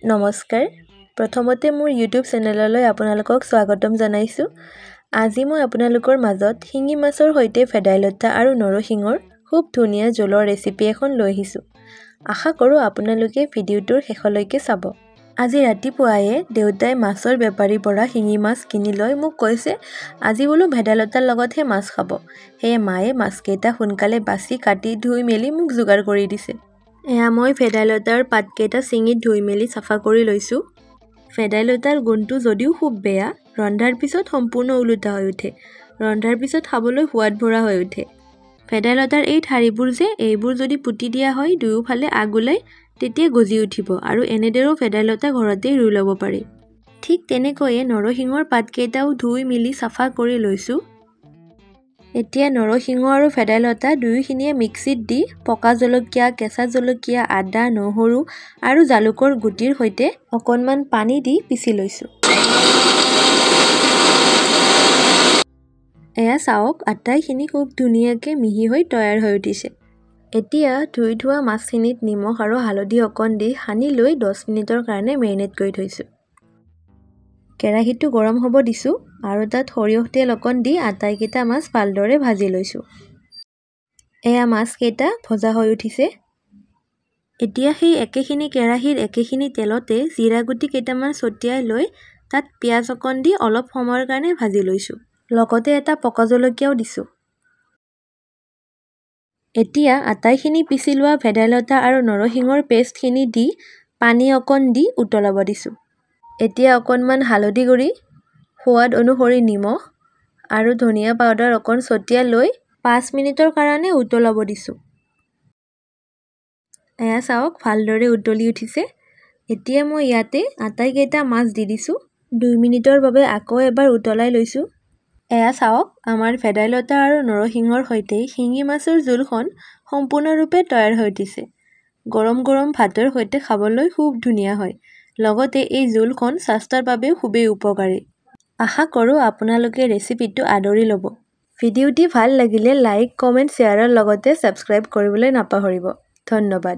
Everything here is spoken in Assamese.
নমস্কাৰ, প্ৰথমতে মোৰ ইউটিউব চেনেললৈ আপোনালোকক স্বাগতম জনাইছোঁ। আজি মই আপোনালোকৰ মাজত শিঙি মাছৰ সৈতে ভেদাইলতা আৰু নৰসিংহৰ খুব ধুনীয়া জোলৰ ৰেচিপি এখন লৈ আহিছোঁ। আশা কৰোঁ আপোনালোকে ভিডিঅ'টোৰ শেষলৈকে চাব। আজি ৰাতিপুৱায়ে দেউতাই মাছৰ বেপাৰীৰ পৰা শিঙি মাছ কিনি লৈ মোক কৈছে, আজি বোলো ভেদাইলতাৰ লগতহে মাছ খাব। সেয়ে মায়ে মাছকেইটা সোনকালে বাছি কাটি ধুই মেলি মোক যোগাৰ কৰি দিছে। এয়া মই ভেদাইলতাৰ পাতকেইটা ছিঙি ধুই মেলি চাফা কৰি লৈছোঁ। ভেদাইলতাৰ গোন্ধটো যদিও খুব বেয়া, ৰন্ধাৰ পিছত সম্পূৰ্ণ ওলোটা হৈ উঠে। ৰন্ধাৰ পিছত খাবলৈ সোৱাদ ভৰা হৈ উঠে। ভেদাইলতাৰ এই ঠাৰিবোৰ যে, এইবোৰ যদি পুতি দিয়া হয় দুয়োফালে আগ ওলাই তেতিয়া গজি উঠিব আৰু এনেদৰেও ভেদাইলতা ঘৰতেই ৰুই ল'ব পাৰি। ঠিক তেনেকৈয়ে নৰসিংহৰ পাতকেইটাও ধুই মেলি চাফা কৰি লৈছোঁ। এতিয়া নৰসিংহ আৰু ভেদাইলতা দুয়োখিনিয়ে মিক্সিত দি পকা জলকীয়া, কেঁচা জলকীয়া, আদা, নহৰু আৰু জালুকৰ গুটিৰ সৈতে অকণমান পানী দি পিচি লৈছোঁ। এয়া চাওক, আটাইখিনি খুব ধুনীয়াকৈ মিহি হৈ তৈয়াৰ হৈ উঠিছে। এতিয়া ধুই থোৱা মাছখিনিত নিমখ আৰু হালধি অকণ দি সানি লৈ 10 মিনিটৰ কাৰণে মেৰিনেট কৰি থৈছোঁ। কেৰাহীটো গৰম হ'ব দিছোঁ আৰু তাত সৰিয়হ তেল অকণ দি আটাইকেইটা মাছ ভালদৰে ভাজি লৈছোঁ। এয়া মাছকেইটা ভজা হৈ উঠিছে। এতিয়া সেই একেখিনি কেৰাহীৰ একেখিনি তেলতে জিৰা গুটি কেইটামান ছটিয়াই লৈ তাত পিঁয়াজ অকণ দি অলপ সময়ৰ কাৰণে ভাজি লৈছোঁ। লগতে এটা পকা জলকীয়াও দিছোঁ। এতিয়া আটাইখিনি পিচি লোৱা ভেদাইলতা আৰু নৰসিংহৰ পেষ্টখিনি দি পানী অকণ দি উতলাব দিছোঁ। এতিয়া অকণমান হালধি গুড়ি, সোৱাদ অনুসৰি নিমখ আৰু ধনিয়া পাউডাৰ অকণ ছটিয়াই লৈ 5 মিনিটৰ কাৰণে উতলাব দিছোঁ। এয়া চাওক, ভালদৰে উতলি উঠিছে। এতিয়া মই ইয়াতে আটাইকেইটা মাছ দি দিছোঁ। 2 মিনিটৰ বাবে আকৌ এবাৰ উতলাই লৈছোঁ। এয়া চাওক, আমাৰ ভেদাইলতা আৰু নৰসিংহৰ সৈতে শিঙি মাছৰ জোলখন সম্পূৰ্ণৰূপে তৈয়াৰ হৈ উঠিছে। গৰম গৰম ভাতৰ সৈতে খাবলৈ খুব ধুনীয়া হয়। লগতে এই জোলখন স্বাস্থ্যৰ বাবেও খুবেই উপকাৰী। আশা কৰোঁ আপোনালোকে ৰেচিপিটো আদৰি ল'ব। ভিডিঅ'টি ভাল লাগিলে লাইক, কমেণ্ট, শ্বেয়াৰৰ লগতে ছাবস্ক্ৰাইব কৰিবলৈ নাপাহৰিব। ধন্যবাদ।